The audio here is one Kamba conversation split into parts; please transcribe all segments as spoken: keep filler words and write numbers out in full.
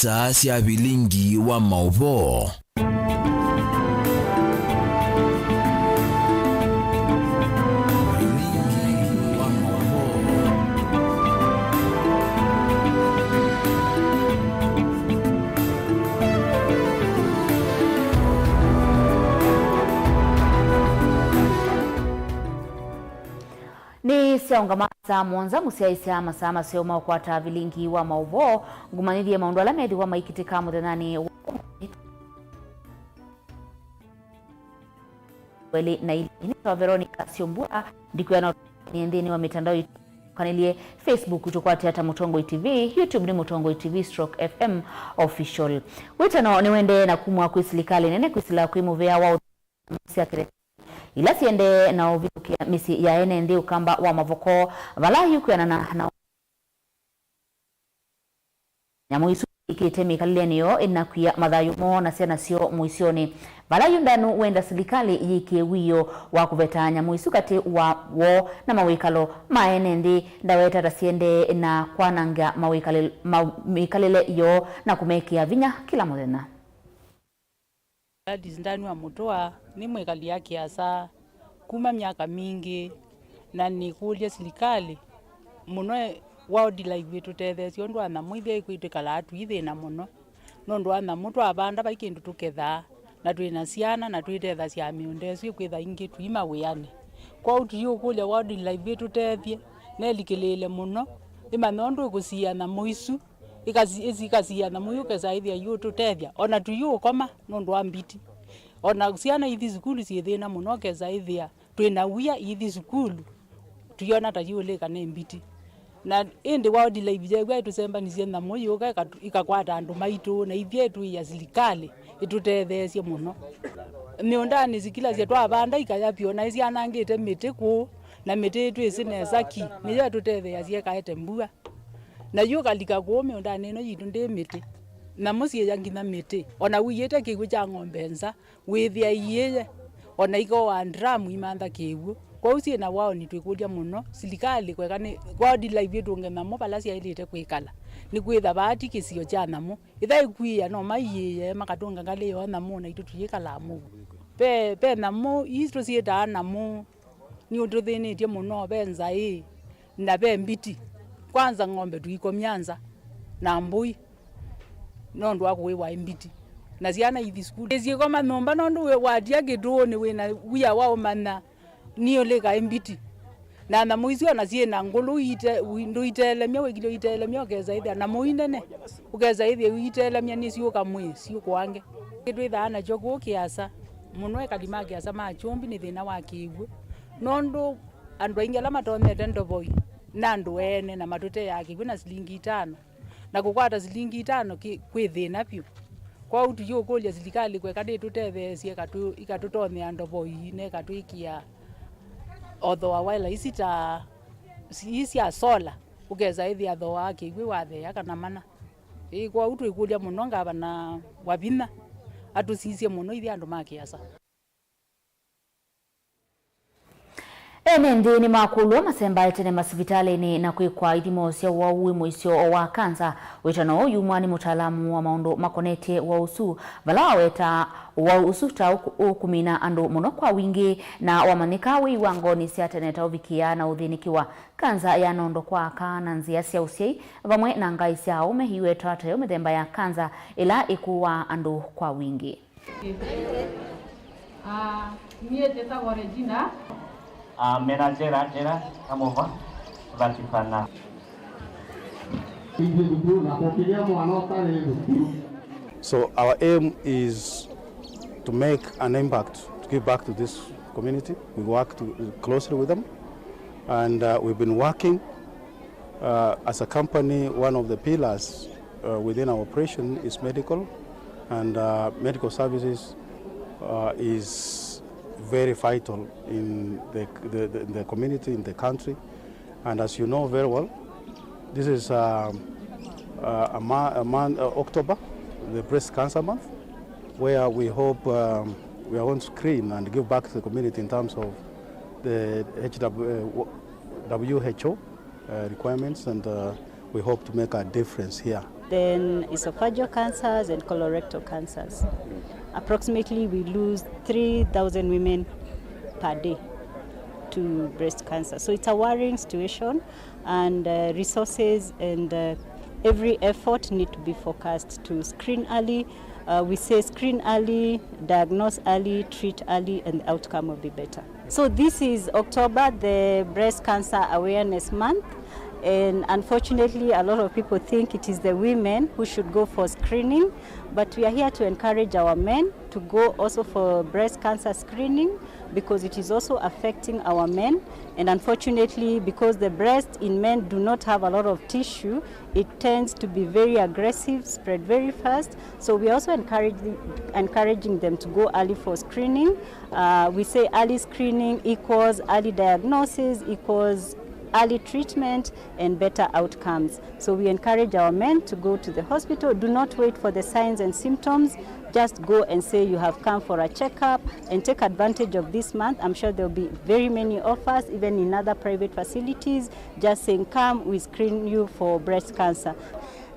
Saa sya vilingi wa maũvoo. Vilingi wa maũvoo. Nĩ syaũngama saa mũonza ngũsyaĩĩsya masaa maseo ma ũkwata vilingi wa maũvoo. Ngũmanyĩthye maũndũ ala methĩwa maikitĩka mũthenyanĩ wa ũmũnthĩ. Elĩ na ilĩ. Nĩtawa Veronica Syombua, ndikwĩa no nĩ nthĩnĩ wa mĩtandao itũ. Kanĩlye Facebook tũkwate ata Mũtongoi T V, YouTube nĩ Mũtongoi T V stroke F M Official. Wĩtano nĩwendee na kumwa kwĩ silikalĩ nene kwĩsĩla kwĩ mũvea wa sya kĩreka ila siendee na ũvithũkĩa mĩsyĩ ya ene nthĩ ũkamba wa mavoko, vala yu kwĩanana na nyamũ isu ikĩte mĩkalĩlenĩ yoo ĩnakwia mathayũ moo na syana syoo mũisyonĩ, vala yu ndanu wenda silikalĩ yĩkĩe wĩoo wa kũveta nyamũ isu katĩ wa woo na mawĩkalo ma ene nthĩ ndaweta ta siendee na kwananga mawĩkalĩ-, ma-, mĩkalĩle yoo na kũmekĩa vinya kĩla mũthenya. Gladys Ndanwa Mũtũa nĩ mwĩkali wa Kĩasa kuma myaka mingĩ, na nĩkũlya silikalĩ mũno wildlife ĩtũtetheesye ũndũ wa nyamũ ithya ikwĩtwĩkalaa tũithĩna mũno nũndũ wa nyamũ twavanda vai kĩndũ tũkethaa, na twĩ na syana na twĩtethasya mĩũnda ĩsu ĩkwĩtha ingĩ tũi mawĩanĩ. Kwoou tũyĩũkũlya wildlife ĩtũtethye na ĩlikĩlĩĩle mũno, ĩmanye ũndũ ĩkũsiĩa nyamũ isu. Ikasi-, isi ikasiĩa nyamũ yu ũkesa ĩthĩa yu ũtũtethya. O na tũyũkoma nũndũ wa mbiti. O na syana ithi sukulu syĩ thĩna mũno ũkesa ĩthĩa twĩ na wia ithi sukulu. Tũyona ta yĩũlĩka nĩ mbiti. Na ĩndĩ wildlife yeew'a ĩtũsembanisye nyamũ yũka ĩkatũ-, ĩkakwata andũ maitũ na ithyĩ ĩtwĩĩa silikalĩ ĩtũtetheesye mũno. Mĩũndanĩ sikilasya twavanda ikaya vyũ na ĩsyanangĩte mĩtĩ kũũ, na mĩtĩ ĩtwĩsĩ nesa ki nĩyo ĩtũtetheeasya ĩkaete mbua. Na yu ũkalika kũũ mĩũndanĩ ĩno yitũ ndĩ mĩtĩ. Nyamũ syĩya nginya mĩtĩ. O na ũiĩte kĩw'ũ kya ng'ombe nza, wĩthĩa iĩye. O na ikooaa ndramu imantha kĩw'ũ. Kwoou syĩ na waoni twĩkũlya mũno silikalĩ kweka nĩ wildlife ĩtũnge nyamũ vala syaĩlĩte kwĩkala. Nĩkwĩtha vaa ti kĩsio kya nyamũ. Ĩtha ĩkw'ĩĩa no maiĩe makatũnga ngalĩ yoo nyamũ naitũ tũyĩkalaa mũuo. Ve, ve nyamũ ii tũsyĩtaa nyamũ. Nĩũtũthĩnĩtye mũno, ve nzaĩ, na ve mbiti. Kwanza ng'ombe tũikomya nza, na mbũi, nũndũ wa kũĩwa ĩ mbiti. Na syana ithi sukulu. Ĩsyĩkoma nyũmba nũndũ wĩ watia kĩtũũnĩ wĩ na wia wa ũmanya nĩũlĩka ĩ mbiti. Na nyamũ isu ona syĩ na ngũlũ iite-, ui-, ndũitelemya, wĩkile ũitelemya, ũkesa ĩthĩa nyamũ ii nene. Ũkesa ĩthĩa ũitelemya nĩsyũka mwĩĩ, syũkũange. Kĩtwĩthaa nakyo kũũ Kĩasa, mũno ekali ma Kĩasa ma Kyũmbi nĩ thĩna wa kĩw'ũ. Nũndũ andũ aingĩ ala matonyete ndovoi nĩ andũ ene na matũteaa kĩw'ũ na silingi itano. Na kũkwata silingi itano kĩ-, kwĩ thĩna vyũ. Kwoou tũyĩũkũlya silikalĩ kweka nĩtũtetheesye ĩkatũ-, ĩkatũtonyea ndovoi na ĩkatwĩkĩa o thooa wa ila isi ta ii sya sola, ũkesa ĩthĩa thooa wa kĩw'ũ watheea kana mana. Ĩĩ, kwoou twĩkũlya mũno ngavana Wavinya atũsisye mũno ithyĩ andũ ma Kĩasa. Ene nthĩ nĩmakũlw'a masembae tene masivitalĩnĩ na kwĩkwa ithimo sya ũwau wĩ mũisyo wa kanza. Wĩtano ũũ yumwa nĩ mũtaalamu wa maũndũ makonetye ũwau ũsu, vala waweta ũwau ũsu ta ũkũ-, ũkũmina andũ mũno kwa wingĩ, na wamanyĩka wĩ iwangonĩ sya tene ta ũvikĩa na ũthĩnĩkĩwa. Kanza ya nondo kwa aka na nzĩa sya ũsyai, vamwe na ngaĩ sya aũme iwetwa tayo mĩthemba ya kanza ĩla ĩkũaa andũ kwa wingĩ. Ah, niĩ njĩtagwo Regina. Ah, mena njĩra, njĩra, kamũva, vatikana. Ithyĩ thukuru na kũkĩgĩa mwana ũtarĩ thukuru. So our aim is to make an impact, to give back to this community. We work to, closely with them, and, uh, we've been working Uh, as a company, one of the pillars, uh, within our operation is medical, and, uh, medical services, uh, is very vital in the, the, the, the community, in the country. And as you know very well, this is, um, uh, a, ma- a month, uh, October, the breast cancer month, where we hope, um, we are going to screen and give back to the community in terms of the H W, uh, W H O uh, requirements, and, uh, we hope to make a difference here. then esophageal cancers and colorectal cancers. Approximately, we lose three thousand women per day to breast cancer. So it's a worrying situation, and uh, resources and uh, every effort need to be focused to screen early. Uh, we say screen early, diagnose early, treat early, and the outcome will be better. So this is October, the Breast Cancer Awareness Month. And unfortunately, a lot of people think it is the women who should go for screening, but we are here to encourage our men to go also for breast cancer screening, because it is also affecting our men. And unfortunately, because the breast in men do not have a lot of tissue, it tends to be very aggressive, spread very fast. So we are also encouraging, encouraging them to go early for screening. Uh, we say early screening equals early diagnosis, equals early treatment and better outcomes. So we encourage our men to go to the hospital. Do not wait for the signs and symptoms. Just go and say you have come for a checkup and take advantage of this month. I'm sure there'll be very many offers, even in other private facilities, just saying, "Come, we screen you for breast cancer."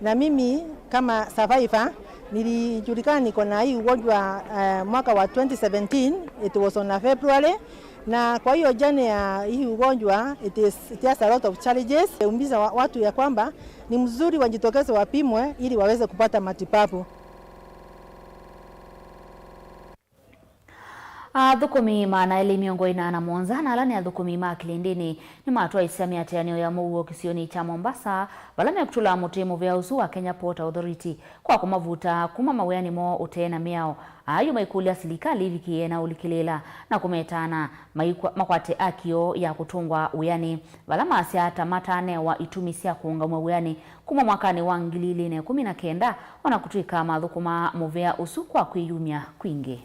Na mimi kama survivor, nilijulikana niko na hii ugonjwa, eh, mwaka wa twenty seventeen, it was on a February. Na kwa hiyo journey ya hii ugonjwa, it is, it has a lot of challenges. Umbiza wa-, watu ya kwamba ni mzuri wajitokeze wapimwe ili waweze kupata matibabu. Athũkũmi maana elĩ mĩongo ĩna na mũonza na ala nĩ athũkũmi ma kĩlĩndĩnĩ nĩmatwaĩsya mĩatĩanĩo ya mũuo kĩsionĩ kya Mombasa, vala mekũtũla mũtĩ mũvea ũsu wa Kenya Port Authority kwa kũmavuta kuma mawĩanĩ moo ũtee na mĩao. Aa yu maikũlya silikalĩ ĩvikĩĩe na ũlikĩlĩĩla na kũmetaana maikwa-, makwate aki yoo ya kũtũngwa wĩanĩ, vala masya ta matanewa itumi sya kũũngamw'a wĩanĩ kuma mwakanĩ wa ngili ilĩ na ĩkũmi na kenda, o na kũtw'ĩka mathũkũmaa mũvea ũsu kwa kwĩyumya kwingĩ.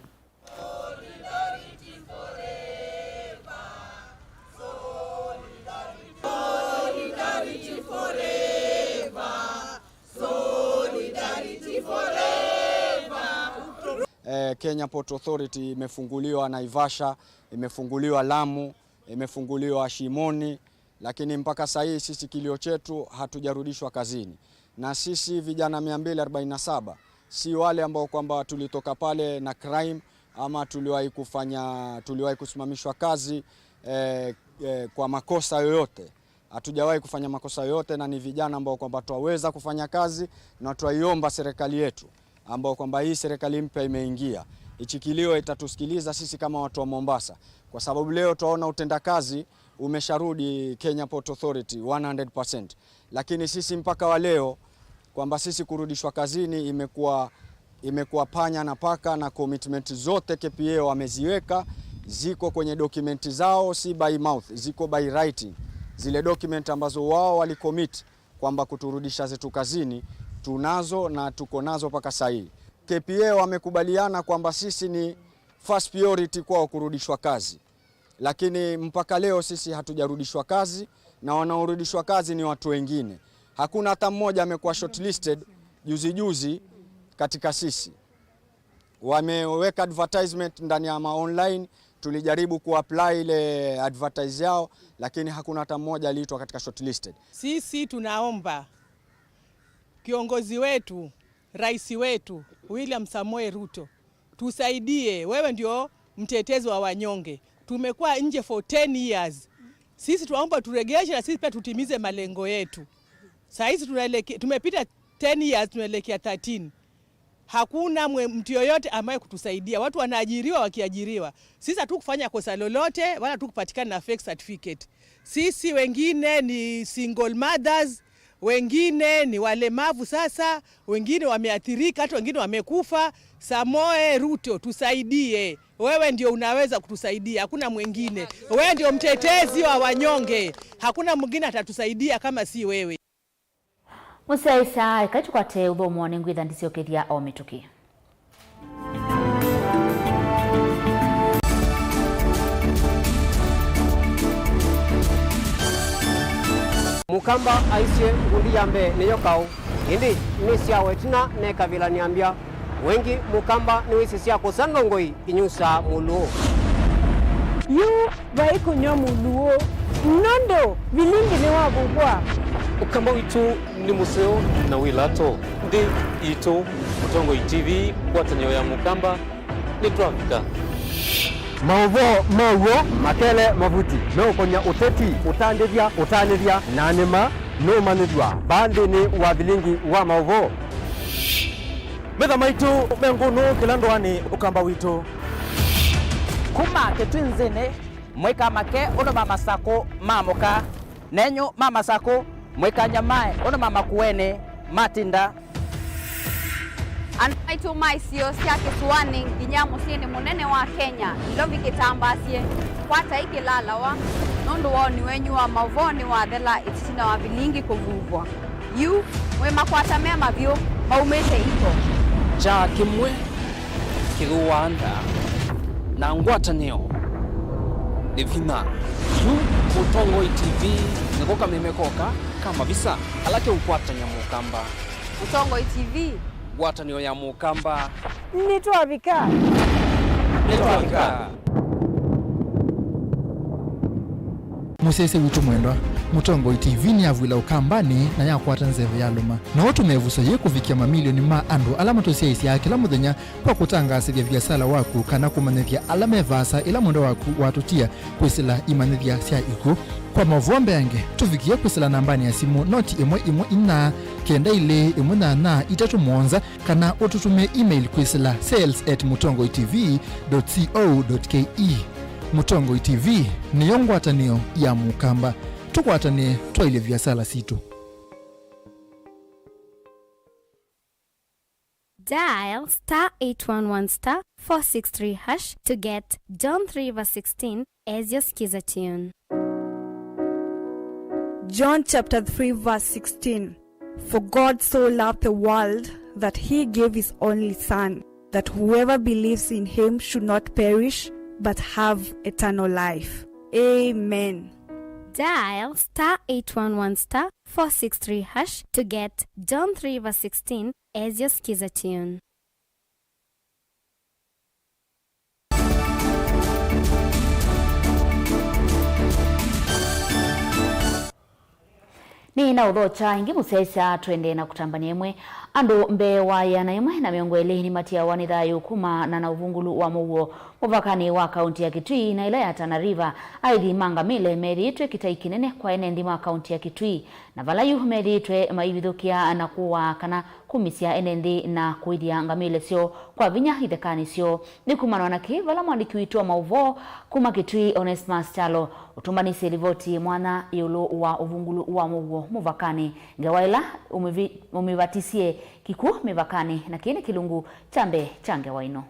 Eh, Kenya Port Authority imefunguliwa Naivasha, imefunguliwa Lamu, imefunguliwa Shimoni, lakini mpaka saa hii sisi kilio chetu hatujarudishwa kazini. Na sisi vijana mia mbili arobaini na saba, si wale ambao kwamba tulitoka pale na crime ama tuliwahi kufanya, tuliwahi kusimamishwa kazi, eh, eh, kwa makosa yoyote. Hatujawahi kufanya makosa yoyote, na ni vijana ambao kwamba twaweza kufanya kazi, na twaiomba serikali yetu ambao kwamba hii serikali mpya imeingia, ichikilio itatusikiliza sisi kama watu wa Mombasa, kwa sababu leo twaona utendakazi umesharudi Kenya Port Authority one hundred percent. Lakini sisi mpaka wa leo kwamba sisi kurudishwa kazini imekuwa, imekuwa panya na paka, na commitment zote K P A wameziweka ziko kwenye document zao, si by mouth, ziko by writing. Zile document ambazo wao walicommit kwamba kuturudisha zetu kazini tunazo na tuko nazo mpaka saa hii. K P A wamekubaliana kwamba sisi ni first priority kwao kurudishwa kazi. Lakini mpaka leo sisi hatujarudishwa kazi, na wanaorudishwa kazi ni watu wengine. Hakuna hata mmoja amekuwa shortlisted juzi juzi katika sisi. Wameweka advertisement ndani ya ma online, tulijaribu kuapply ile advertise yao, lakini hakuna hata mmoja aliitwa katika shortlisted. Sisi tunaomba kiongozi wetu, rais wetu, William Samoei Ruto, tusaidie, wewe ndio mtetezi wa wanyonge. Tumekuwa nje for ten years. Sisi tunaomba turegeshe na sisi pia tutimize malengo yetu. Saa hizi tunaelekea, tumepita ten years, tunaelekea thirteen. Hakuna mwe-, mtu yoyote ambaye kutusaidia. Watu wanaajiriwa wakiajiriwa. Sisi hatukufanya kosa lolote, wala hatukupatikana na fake certificate. Sisi wengine ni single mothers, wengine ni walemavu sasa, wengine wameathirika, hata wengine wamekufa. Samoe Ruto, tusaidie. Wewe ndio unaweza kutusaidia, hakuna mwingine. Wewe ndio mtetezi wa wanyonge. Hakuna mwingine atatusaidia kama si wewe. Mũsyaĩĩsya, ekai tũkwate ũthũmũo, nĩngwĩtha ndisyokethya o mĩtũkĩ. Mũkamba aisye ngundi ya mbee nĩyo kaũ, ĩndĩ nĩ syawa ĩtina mekavĩlanĩa mbya. Wengĩ mũkamba nĩwĩsĩ sya kũsa ndongoi inyusaa mũlũũ. Yu vai kũnyw'a mũlũũ, nũndũ vilingi nĩwavukwa. Ũkamba witũ nĩ mũseo na wĩ lato. Nthĩ itũ, Mũtongoi T V, ngwatanĩo ya Mũkamba, nĩtwavika. Maũvoo ma w'o makele mavuti meũkony'a ũteti, ũtandĩthya, ũtanĩthya, na nĩma nũũmanyĩthw'a vaa nthĩnĩ wa vilingi wa maũvoo. Metha maitũ me ngũnũ kĩla ndũanĩ Ũkamba witũ. Kuma Kĩtwinzĩnĩ, mũikamake ũndũ ma Masakũ maamũka, nenyu ma Masakũ, mũikanyamae ũndũ ma Makuenĩ matinda. Andũ maitũ ma isio sya kĩsũanĩ nginya mũsyĩnĩ mũnene wa Kenya, Nairobi kĩtambaasye, kwatai kĩlalawa, nũndũ wa ũni wenyu wa maũvoo nĩwathela ĩtina wa vilingi kũvuvwa. Yu, mwĩ makwata me mavyũ maumĩte iko. Kyaa kĩmwe kĩthũaa nda, na ngwatanĩo nĩ vinya. Yu Mũtongoi T V nĩko kameme koka ka mavisa ala keũkwatany'a Mũkamba. Mũtongoi T V. Ngwatanĩo ya Mũkamba. Nĩtwavika. Nĩtwavika. Mũsyaĩĩsya witũ mwendwa, Mũtongoi T V nĩyavw'ĩla Ũkambanĩ na yakwata nzeve ya lũma. No ũtũme ĩvuso yĩĩ kũvikĩa mamilioni ma andũ ala matũsyaĩĩsyaa kĩla mũthenya kwa kũtangaasĩthya viasala waku kana kũmanyĩthya ala me vaasa ĩla mwendwa waku watũtia kwĩsĩla imanyĩthya sya ikw'ũ. Kwa maũvoo mbeange, tũvikĩe kwĩsĩla nambanĩ ya simũ noti ĩmwe ĩmwe inya, kenda ilĩ ĩmwe nyanya itatũ mũonza, kana ũtũtũmĩe email kwĩsĩla sales at mũtongoi T V dot co dot K E. Mũtongoi T V nĩyo ngwatanĩo ya Mũkamba. Tũkwatanĩe twaĩlye viasala sitũ. Dial star eight one one star four six three hash to get John three verse sixteen as your Skiza tune. John chapter three verse sixteen. For God so loved the world that he gave his only Son, that whoever believes in him should not perish but have eternal life. Amen. Dial star eight one one star four six three hash to get John three verse sixteen as your Skiza tune. Nĩ na ũthokya ĩngĩ mũsyaĩĩsya, twendee na kũtambany'a ĩmwe. Andũ mbee wa ĩana ĩmwe na mĩongo ĩlĩ nĩmatiawa nĩ thayũ kumana na ũvungũlu wa mũuo mũvakanĩ wa kaunti ya Kitui na ĩla ya Tana River. Aithi ma ngamĩle methĩĩtwe kĩtai kĩnene kwa ene nthĩ ma kaunti ya Kitui, na vala yu methĩĩtwe maivithũkĩa na kũaa kana kumisya ene nthĩ na kũĩthya ngamĩle syoo kwa vinya ithekanĩ syoo. Nĩ kumana na kĩĩ vala mwandĩki witũ wa maũvoo kuma Kitui, Onesmus Kyalo, ũtũmbanĩsye livoti mwanya ĩũlũ wa ũvungũlu wa mũuo mũvakanĩ, ngewa ĩla ũmĩvi-, ũmĩvatisye kĩkw'ũ mĩvakanĩ, na kĩĩ nĩ kĩlungu kya mbee kya ngewa ĩno.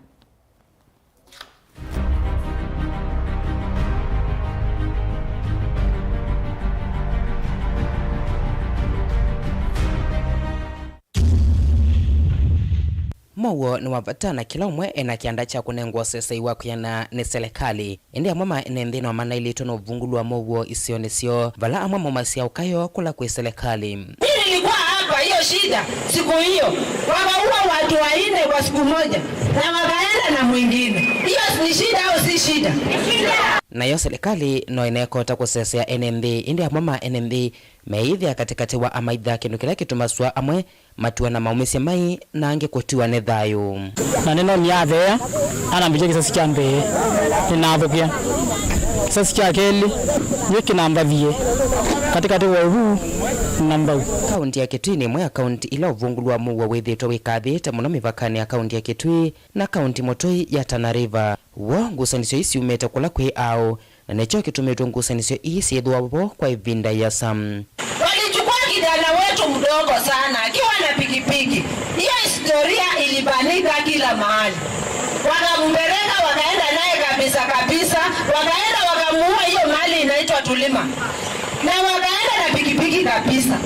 Mũuo nĩ wa vata na kĩla ũmwe ena kĩanda kya kũnengwa ũsesei wa kwĩana nĩ selekalĩ. Ĩndĩ amwe ma ene nthĩ no manaĩlĩtwe nĩ ũvungũlu wa mũuo isionĩ syoo, vala amwe maumasya ũkayo kũla kwĩ selekalĩ. Mimi nilikuwa hapa hiyo shida siku hiyo, wakaua watu wanne kwa siku moja na wakaenda na mwingine. Hiyo ni shida au si shida? Nayo selekalĩ no ĩnekota kũsesea ene nthĩ, ĩndĩ amwe ma ene nthĩ meĩthĩa katĩkatĩ wa amaitha, kĩndũ kĩla kĩtumasw'a amwe matuana maumĩsye mai na angĩ kũtiwa nĩ thayũ. Na nĩnonie atheea, anambĩkya kĩsasi kya mbee, nĩnathũkĩa. Kĩsasi kya kelĩ, yĩ kĩnambathie katĩkatĩ wa ũvu na mbau. Kaunti ya Kitui nĩ ĩmwe ya kaunti ila ũvungũlu wa mũuo wĩthĩĩtwe wĩkathĩĩte mũno mĩvakanĩ ya kaunti ya Kitui na kaunti mũtũi ya Tana River. W'o ngusanĩsyo ii syumĩte kũla kwĩ aũ, na nĩkyo kĩtumĩtwe ngusanĩsyo ii syĩthĩwa vo kwa ĩvinda ĩasa. Walichukua kijana wetu mdogo sana akiwa na pikipiki. Hiyo historia ilifanyika kila mahali. Wakampeleka, wakaenda naye kabisa kabisa, wakaenda wakamuua hiyo mahali inaitwa Tulima. Na wakaenda na pikipiki kabisa.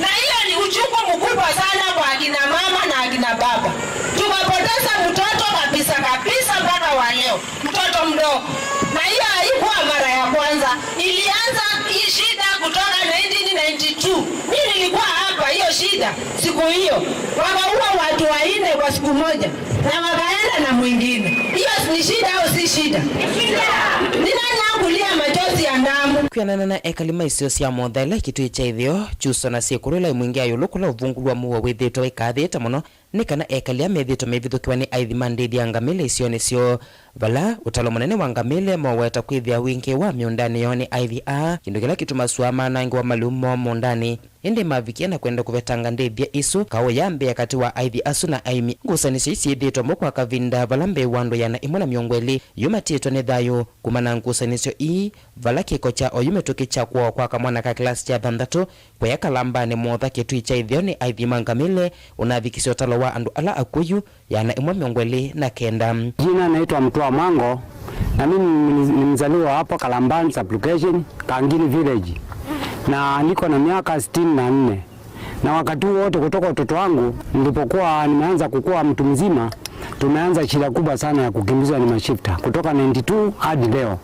Na hiyo ni uchungu mkubwa sana kwa akina mama na akina baba. Tukapoteza mtoto kabisa kabisa mpaka wa leo. Mtoto mdogo. Na hiyo haikuwa mara ya kwanza. Ilianza hii shida kutoka nineteen ninety-two. Mimi nilikuwa hapa hiyo shida siku hiyo. Wakaua watu wanne kwa siku moja. Na wakaenda na mwingine. Hiyo ni shida au si shida? Ni nani hakulia machozi ya damu? Kwĩanana na ekali ma isio sya Motha ila Kitui kya Ĩtheo, Kyuso na Syĩkũlũ ila imwingĩa ĩũlũ kũla ũvungũlu wa mũuo wĩthĩĩtwe wĩkaathĩĩte mũno, nĩ kana ekali aa methĩĩtwe maivithũkĩwa nĩ aithi ma ndĩthi ya ngamĩle isionĩ syoo, vala ũtalo mũnene wa ngamĩle moweta kwĩthĩa wingĩ wa mĩũndanĩ yoo nĩ aithi aa, kĩndũ kĩla kĩtumasũa manangĩwa malĩu moo mũũndanĩ. Ĩndĩ mavikie na kwenda kũvetanga ndĩthya isu, kaũ yambĩĩa katĩ wa aithi asu na aimi. Ngusanĩsyo ii syĩthĩĩtwe vo kwa kavinda, vala mbee wa andũ ĩana ĩmwe na mĩongo ĩlĩ yũmatĩtwe nĩ thayũ. Kuma na ngusanĩsyo ii, vala kĩko kya oyu mĩtũkĩ kya kũawa kwa kamwana ka kĩlasi kya thanthatũ kũya Kalambanĩ Motha Kitui kya Ĩtheo nĩ aithi ma ngamĩle, ũnavikisye ũtalo wa andũ ala akw'ũ yu ĩana ĩmwe mĩongo ĩlĩ na kenda. Jina naitwa Mtua Mwango, na mimi ni, ni mzaliwa hapo Kalambani Sublocation, Kangili Village, na niko na miaka sitini na nne. Na wakati wote kutoka utoto wangu, nilipokuwa nimeanza kukua mtu mzima, tumeanza shida kubwa sana ya kukimbizwa na mashifta kutoka ninety-two hadi leo.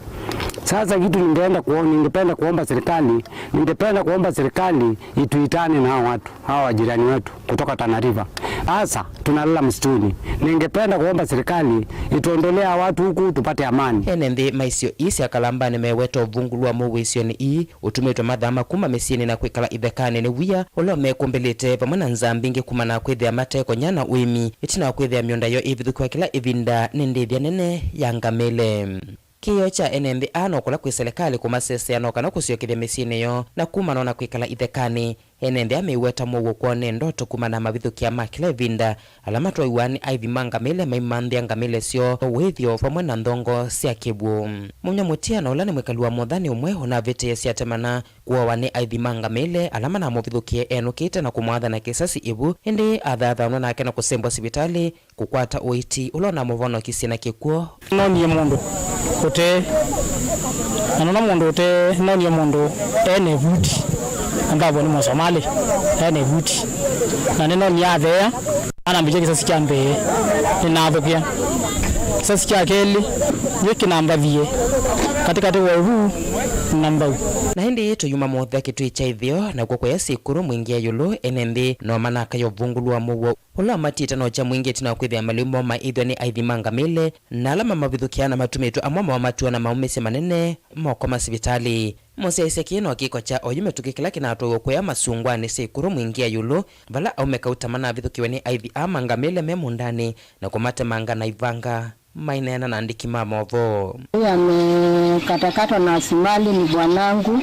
Sasa kitu ningeenda kuo-, ningependa kuomba serikali, ningependa kuomba serikali ituitane na hao watu, hawa wajirani wetu kutoka Tana River. Sasa tunalala msituni. Ningependa kuomba serikali ituondolee hawa watu huku tupate amani. Ene nthĩ ma isio ii sya Kalambani meweta ũvungũlu wa mũuo isionĩ ii ũtumĩtwe mathama kuma mĩsyĩnĩ na kwĩkala ithekanĩ nĩ wia ũla ũmekũmbĩlĩte vamwe na nzaa mbingĩ kumana na kwĩthĩa matekonya na ũĩmi, ĩtina wa kwĩthĩa mĩũnda yoo ĩvithũkĩwa kĩla ĩvinda nĩ ndĩthya nene ya ngamĩle. Kĩĩo kya ene nthĩ aa no kũla kwĩ selekalĩ kũmasesea no kana kũsyokethya mĩsyĩnĩ yoo na kumana na kwĩkala ithekanĩ. Ene nthĩ aa meiweta mũuo kwoo nĩ ndoto kumana na mavithũkĩa ma kĩla ĩvinda ala matwaiwaa nĩ aithi ma ngamĩle maimanthĩa ngamĩle syoo, wĩthyo vamwe na nthongo sya kĩw'ũ. Mũmya Mũtiana ũla nĩ mwĩkali wa Motha nĩ ũmwe ũnavĩtĩĩe syatemana kũawa nĩ aithi ma ngamĩle ala manamũvithũkĩe enũkĩte na kũmwatha na kĩsasi ĩvu, ĩndĩ athathanwa nake na kũsembwa sivitalĩ kũkwata ũiiti ũla ũnamũvonokisye na kĩkw'ũ. Nonie mũndũ ũte, na nona mũndũ ũte, nonie mũndũ ene vuti, ambavyo nĩ Mũsomalĩ, ene vuti. Na nĩnonie atheea, anambĩkya kĩsasi kya mbee, nĩnathũkĩa. Kĩsasi kya kelĩ, nĩkĩnambathie katĩkatĩ wa ũvu na mbau. Na ĩndĩ tũyuma Motha Kitui kya Ĩtheo, nakw'o kũya Syĩkũlũ mwingĩa ĩũlũ, ene nthĩ no manakaya ũvungũlu wa mũuo ũla wamatiĩte no kya mwingĩ ĩtina wa kwĩthĩa malĩu moo maĩthw'a nĩ aithi ma ngamĩle, na ala mamavithũkĩaa na matumĩtwe amwe mamatua na maũmĩsya manene moko ma sivitalĩ. Mosyaĩĩsya kĩĩ no kĩko kya oyu mĩtũkĩ kĩla kĩnatwaiwe kũya masungwanĩ Syĩkũlũ mwingĩa ĩũlũ, vala aũme kauta manavithũkĩwe nĩ aithi aa ma ngamĩle me mũũndanĩ na kũmatemanga na ivanga. Maineena na andĩki ma movoo. Huyu amekatakatwa na asumali ni bwanangu,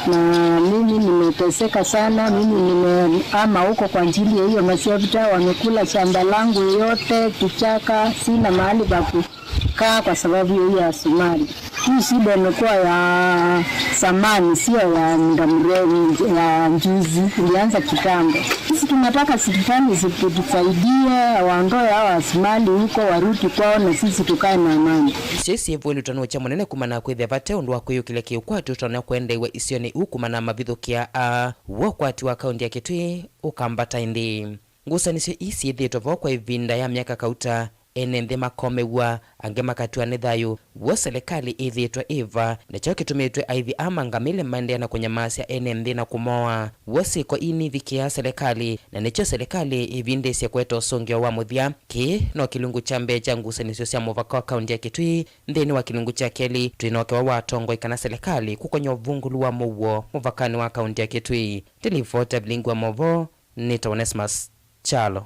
na mimi nimeteseka sana. Mimi nimehama huko kwa ajili ya hiyo mashefta, wamekula shamba langu yote, kichaka, sina mahali pa kukaa kwa sababu ya hiyo asumali. Hii shida imekuwa ya zamani, sio ya muda mrefu, ya juzi, ilianza kitambo. Sisi tunataka serikali zitusaidie, waondoe hawa asumali huko, warudi kwao na sisi tukae na amani. Isu syĩ ĩvũĩlĩtwa nĩ ũkya mũnene kumana na kwĩthĩa vate ũndũ wa kwĩyũkĩlya kĩũkwati ũtonya kũendeew'a isionĩ iu kumana na mavithũkĩa aa. W'o ũkwati wa kaunti ya Kitui ũkambata ĩndĩĩ. Ngusanĩsyo ii syĩthĩĩtwe vo kwa ĩvinda ya myaka kauta, ene nthĩ makomew'a, angĩ makatiwa nĩ thayũ. W'o selekalĩ ĩthĩĩtwe ĩva, na kyo kĩtumĩtwe aithi aa ma ngamĩle maendeea na kũnyamaasya ene nthĩ na kũmoa. W'o syĩko ii nivikĩaa selekalĩ, na nĩkyo selekalĩ ĩvindĩĩsye kũete ũsũngĩo wa mũthya. Kĩĩ no kĩlungu kya mbee kya ngusanĩsyo sya mũvaka wa kaunti ya Kitui. Nthĩnĩ wa kĩlungu kya kelĩ, twĩ na ũkewa wa atongoi kana selekalĩ kũkonya ũvungũlu wa mũuo mũvakanĩ wa kaunti ya Kitui. Ndĩlivota vilingi wa movoo, nĩtawa Onesmus Kyalo.